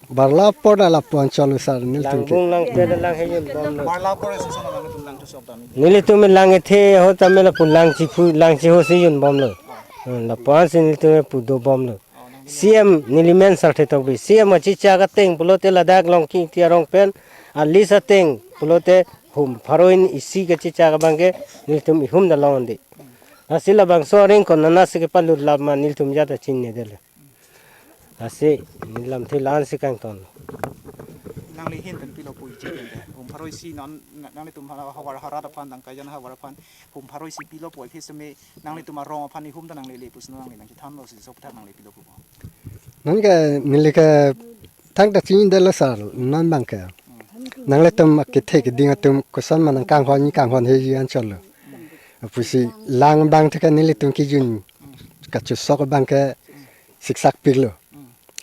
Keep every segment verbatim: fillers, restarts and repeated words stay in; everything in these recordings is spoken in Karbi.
Barla apor da lapu-an cholo sir, nelitum ke. Langbung lang ke da lang he yun bomlo. Barla apor isi son lang tum lang chusok dam. Nelitum lang ethe ho tame lapu lang chiphu lang chiho si yun bomlo. Hmm, lapu-an si nelitum pu do bomlo. C M nelimen Sarthe Tokbi. C M achichak ateng pulote ladak Longki Ingti arong pen a list ateng pulote hum pharo hini isi kachichak abang ke nelitum ihum da long andi. Lasi labangso aring konat si kepalut lap ma nelitum jat ta chinine detlo. Lasi neli lamthe la-an si kangton. Nangli ahin pen pilo pu iji pen de. Hum pharo isi non nanglitum havar harat aphan, Langkaijan havar aphan hum pharo isi pilo pu, aphi seme nanglitum arong aphan ihum ta nanglele pusi nangli nangchethanlo si sok ta nangli pilo pu. Non ke neli ke thangta chinine detlo sir, non abang ke. Nanglitum akethe keding atum koson ma nangkanghon kanghon he ji an cholo. Pusi lang abang the ke nelitum kejun kachusok abang ke siksak piklo.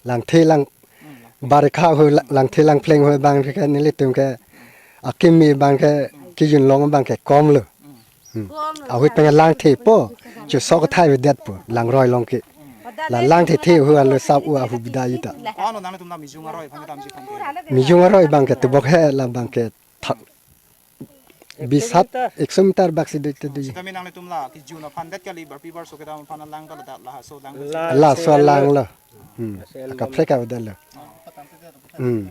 Langthe lang barikha ho la-, langthe langphleng ho abang ke nelitum ke akimi abang ke kejun long abang ke komlo. Hmm. Ahut pen langthepo, chusok thai vedetpo, langroi long ke. La langthe the ho alo sap u ahu bida ita. Ano nanglitum la Mijung aroi aphan dam si aphan ke. Mijung aroi abang ke tubok he la abang ke thak. Bisat ekso meter bak si doi te doi. Sitame nanglitum la kejun aphan det kali barpi barso kedam aphan lang ta ladak laso lang. La- Laso langlo. Hmm. Kaprek avedetlo. Hmm.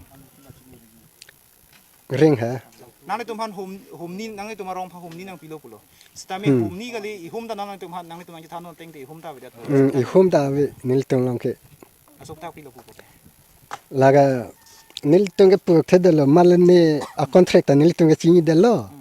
Ring he. Nanglitum aphan hum humni nanglitum arong aphan humni nangpilo pulo. Sitame Hmm. humni kali ihum ta nanglitum aphan nanglitum nangchethan ateng te ihum ta avedet. Hmm, ihum ta ave nelitum long ke. Asok ta pilo pupo. Lake nelitum ke purthedetlo, malani a contract ta nelitum ke chinidetlo. Hmm.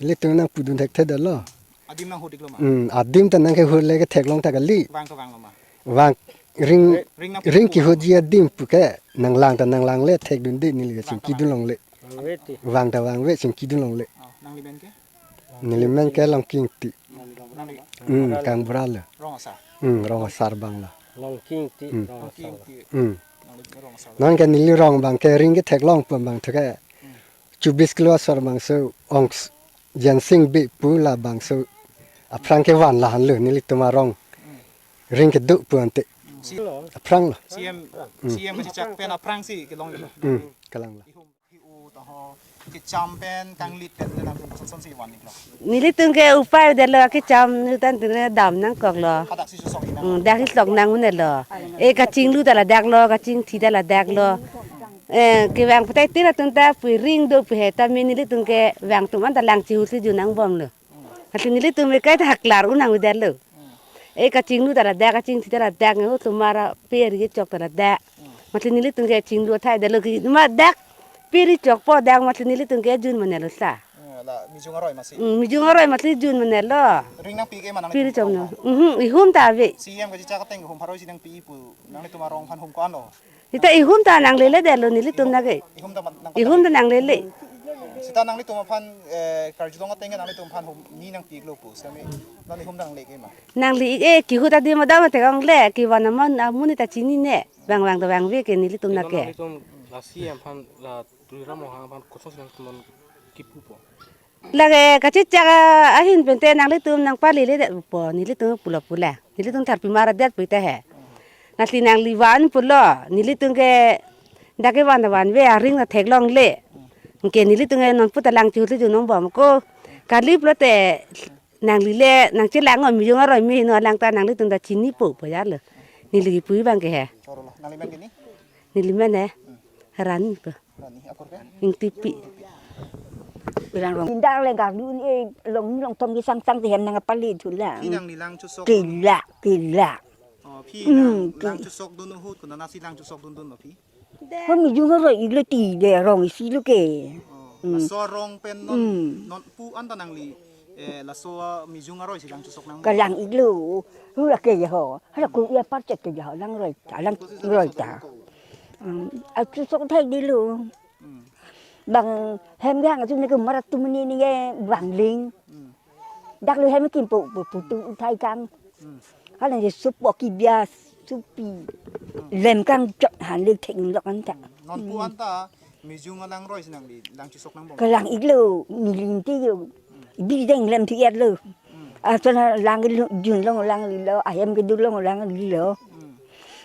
Nelitum nangpudun thekthedetlo. Adim nang hudiklo ma? Hmm, adim ta nangkehut le ketheklong ta kali. Vang kevanglo ma? Vang ring, Ring nang ring kehutji adim pu ke nanglang ta nanglangle thekdunde neli ke Vang ta chingkidun longle. Vang ta vangve chingkidun longle. Oh, nanglimen ke? Nelimen ke Longki Ingti. Nangli Hmm, Kangbura lo. Rong asar. Hmm, rong asar abang lo. Longki Ingti, Hmm. Rong Longki asar. Ingti. Hmm. Nangli rong asar. Non ke neli rong abang ke ring ketheklong pu abang the ke. Chubis kilo asor abang so ongs Jensing Bey pu labangso aphrang kevan la-an lo nelitum arong. Ring kedo pu ante. Si- Aphrang lo. C M, Hmm. C M kachichak pen aphrang si kelong iklo. Hmm, kelang lo. Ihum hi u taho kecham pen kanglit pen le nangtum koson son si van iklo. Nelitum ke upai detlo kecham nutan tine dam nangkoklo. Hadak si chusok inang. Hmm, dak si sok nang un-elo. E kachinglu ta ladak lo, kachingthi ta ladak lo. Eh, kevang patai tira tum ta pu ring do pu he tame nelitum ke vang atum an ta lang chihut si jun nangbomlo. Mati nelitum ke kai ta haklar un nangvedetlo. E kachinglu ta ladak, kachingthi ta ladak, nge ho tomar a pe ri chok ta ladak. Mati nelitum ke chinglu thai detlo ke ma dak pe ri chokpo dak mati nelitum ke jun manetlo sa. Hmm, la Mijung aroi masi. Hmm, Mijung aroi mati jun manetlo. Ring nangpi ke ma nang Pe ri chokno. Mhm, ihum ta ave. C M kachichak ateng hum pharo isi nangpi pu nanglitum arong aphan hum ko-an lo. Sita ihum ta nanglele detlo nelitum nake. Ihum ta man- nang- Ihum ta nanglele. Sita nanglitum aphan, eh, karjulong ateng nanglitum aphan humni nangpi iklo pu. Sami non ihum ta nangle ke ma? Nangle ik e, kehut adim adam atekong le, kevan aman amonit ta chinine. Vang vang ta vangve ke nelitum nake. Nanglitum la C M aphan la Tuliram Ronghang aphan koson si nangtum non kipupo? Lake kachichak ahin pen te nanglitum nangpalele detpo, nelitum pulo pula. Nelitum tharpi mara det pu ta he. Nasi nangli van pulo, nelitum ke dak kevan ta vanve, aring ta theklongle. Ke nelitum ke non pu ta lang chihut si jun nangbom ko. Kali pulote nangli le nangchelang o Mijung aroi me heno alang ta nanglitum ta chinipo pu jalo. Neli kipu abang ke he. Oro lo. Nanglimen ke ni? Nelimen he. Rani pu. Rani, apor ke? Ingtipi. Bilang rong. Indang le gak dun e long long tom di sang sang di hem nangpali thulang. Ki nangli lang chusok. Kila, kila. Oh, phi Hmm, lang, lang ki- chusok dun ahut, konat si lang chusok dundunlo phi? Ho Mijung aroi iklo ti de rong isi lo ke. Oh, Hmm. Laso arong pen non, Hmm. non pu an ta nangli, eh, laso, ah, Mijung aroi si lang chusok nang. Kalang iklo. Hu la ke ho. Hala ko ya parchet ke ho lang roi ta, lang roi ta. Hmm, a chusok thai detlo. Hmm. Bang hem gang atum ne ke marat atum ne ne vangling. Hmm. Dak lo hem kimpo pu putu uthai kang. Hmm. Hala je supo ki bias supi. Hmm. Lem kang chot han le thek lok an ta. Non pu an ta Mijung alangroi si nangli lang chusok nangbom. Kalang iklo, miling ti yo. Hmm. Bi deng lem ti yat lo. Hmm. Asona lang lo, jun long lang lo, ahem kedo long lang lo. Hmm.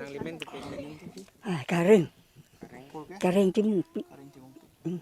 Nang limen ke pin. Ah, Kareng. Kareng. Kareng Timungpi. Kareng Timungpi. Hmm.